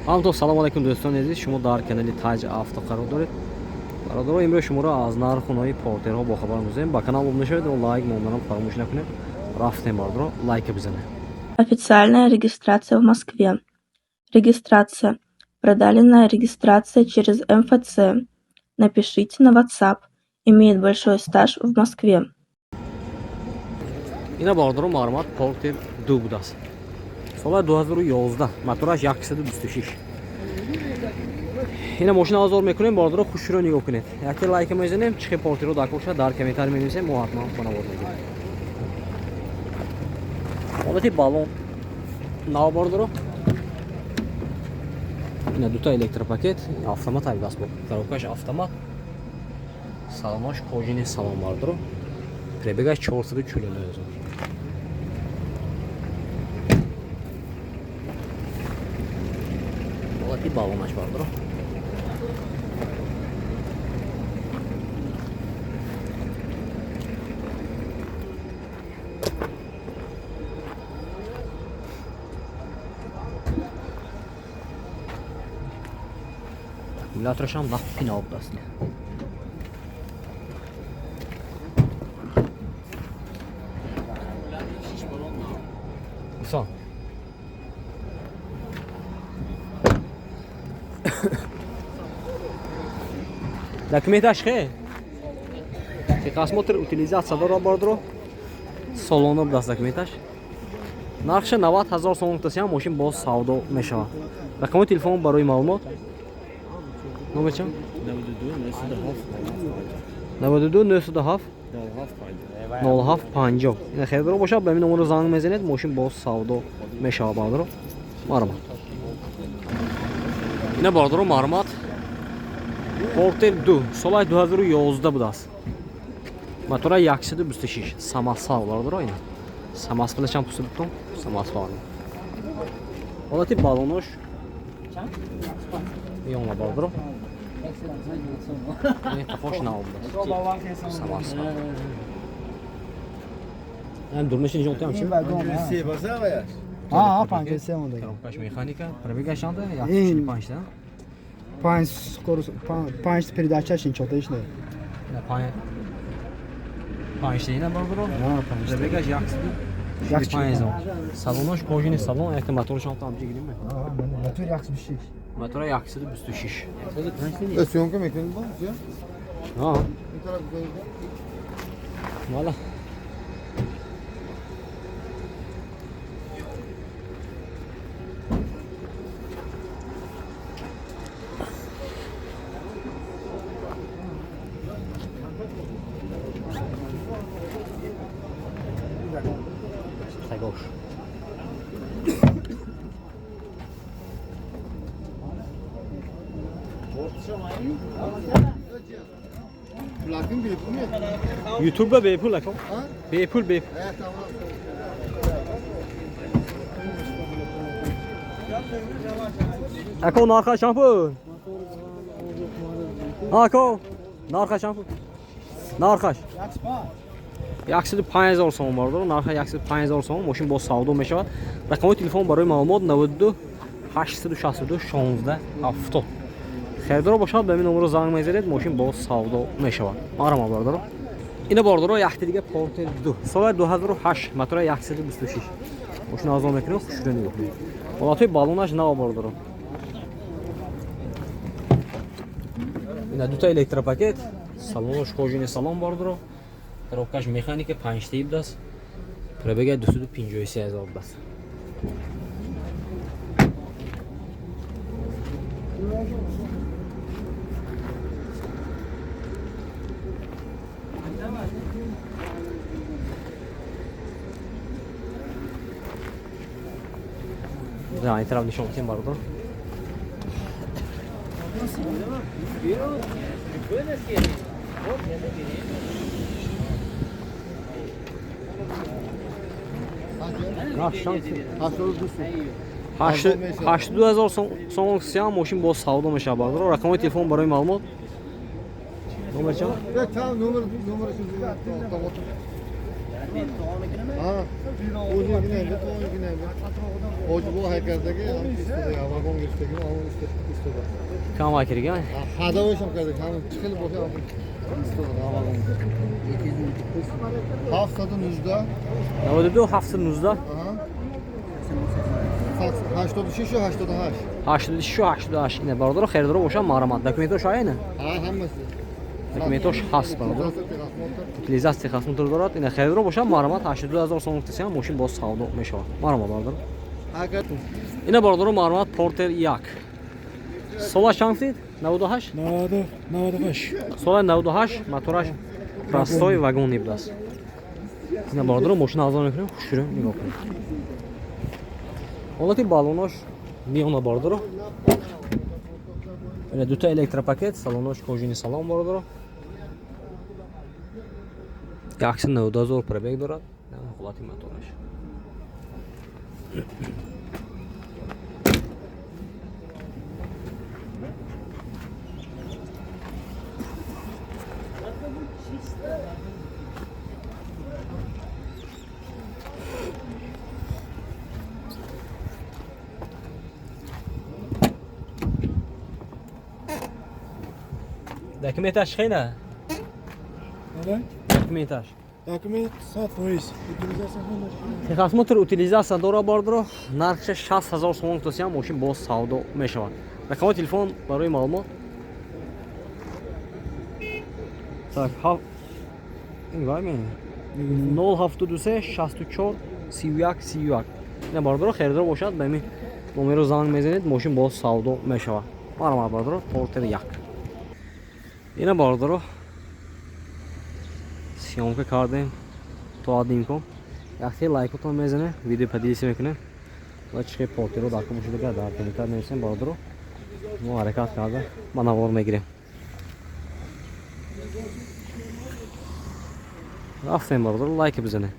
Ҳамто салом алайкум, дӯстони азиз, шумо дар канали Таҷ Авто қарор доред. Бародаро, имрӯз шуморо аз нарху портерҳо бохабар мезанем. Ба канал обуна шавед ва лайк монданам фаромӯш накунед. Рафтем, бародаро, лайка бизанед. Официальная регистрация в Москве. Регистрация. Продленная регистрация через МФЦ. Напишите на WhatsApp. Имеет большой стаж в Москве. Ина, бародаро, марҳамат, Портер 2 будааст. Соли 2011, мотораш 126. Ина мошина азор мекунем, бародаро, хушро нигоҳ кунед. Яке лайка мезанем, чӣ хел портеро дар бошад, дар комментарий менависем, мо ҳатман ба навор мегирем. Ҳолати баллон нав, бародаро. Ина дута электропакет, автомат айдаст, бо коробкаш автомат. Салонош кожаный салон, бародаро. Пробегаш 449 ҳазор. Ҳолати баллонаш, бародаро. Аккумуляторашам нав будааст. Исон. Документаш хе? Техосмотр, утилизация дора, бародаро. Салона будааст документаш. Нархша 90 ҳазор сомон гуфтасиам, мошин боз савдо мешавад. Рақами телефон барои маълумот. Номер чанд? 92 907 07 50. Ина харидоро бошад, ба ин номеро занг мезанед, мошин боз савдо мешавад, бародаро. Марҳамат. Ина, бародаро, марҳамат. Портер 2, соли 2011 будааст. Мотора 126, самосвал, бародаро, ина. Самосвалашам пусти бутон, самосвал. Ҳолати баллонош ёна, бародаро. Ин қафош нав будааст. Самосвал. Ам дурнаши нишон тям чи? А, 53 монда. Коробкаш механика, пробегаш чанда? 145 да? Панҷ скорость, панҷ передачаш ин чотаиш не. Ина панҷ панҷ ина, бародаро. А, панҷ. Пробегаш 145 ҳазор. Салонош кожаный салон, якта мотораш ҳам там гирим. А, мотор 126. Мотора 126. Съемка мекунед бо? А, Ин тараф бигӯед. вала. Сагош. Платин бепул ме? YouTube ба бепул ако. Бепул, бепул. Э, тамом. Ако, нарха чанд пул? Ако, нарха чанд пул? Нархаш 105 ҳазор сомон, бародаро, нарха 105 ҳазор сомон, мошин боз савдо мешавад. Рақамҳои телефон барои маълумот 92 862 16 70. Харидоро бошад, ба ин номеро занг мезанед, мошин боз савдо мешавад. Марҳамат, бародаро. Ина, бародаро, якти дига Портер 2, соли 2008, мотора 126. Мошин азон мекунем, хушрӯ нигоҳ кунед. Ҳолатҳои баллонаш нав, бародаро. Ина дута электропакет, салонош кожаный салон, бародаро. Коробкаш механика, панҷтаи будааст. Пробега 253 ҳазор будааст. Да, ин тараф нишон медиҳем, бародар. Нарх чанд? 82. 82 ҳазор сомон сиям, мошин боз савдо мешавад, бародаро. Рақамҳои телефон барои маълумот. Номер чанд? Э, там номер номераш. Ha. O'zingina endi, o'zingina endi. Hoji bu haykaldagi vagon ustidagi, ustida. Кам керга. Ходовой ham кардаг, ham chiqilib bo'lsa ham ustida vagon. 719. 92 719. Aha. 86 88. 86 88. Ина бародаро, харидоро бошад, марҳамат. Документош ҳая, на? Ha, hammasi. Документош ҳаст, бародаро. Утилизация, техосмотр дорад. Ина, харидоро бошад, марҳамат, 82 ҳазор сом гуфтасиам, мошин боз савдо мешавад. Марҳамат, бародаро. Агар Ина, бародаро, марҳамат, Портер 1. Сола чанд гуфтед? 98? 98. Сола 98, мотораш простой, вагонный будааст. Ина, бародаро, мошина азон мекунем, хушрӯ нигоҳ кунед. Ҳолати баллонош миёна, бародаро. Ина, дута электропакет, салонош кожаный салон, бародаро. 190 ҳазор пробег дорад. Ҳолати мотораш. Документаш хена? Документаш. Документ 100%. Утилизация ҳамаш. Техосмотр, утилизация дора, бародаро. Нархша 60 ҳазор сомон гуфтасиам, мошин боз савдо мешавад. Рақами телефон барои маълумот. Так, ин вай ме? 073 64 31 31. Ина, бародаро, харидор бошад, ба ҳамин номеро занг мезанед, мошин боз савдо мешавад. Марҳамат, бародаро, Портер 1. Ина, бародаро, съёмка кардем то ҳадди имкон. Яхте лайкотон мезанем, видео поделиться мекунем ва чихе Портеро дар бошад, дар комментар нависем, бародаро. Мо ҳаракат карда ба навор мегирем. Рафтем, бародаро, лайка бизанем.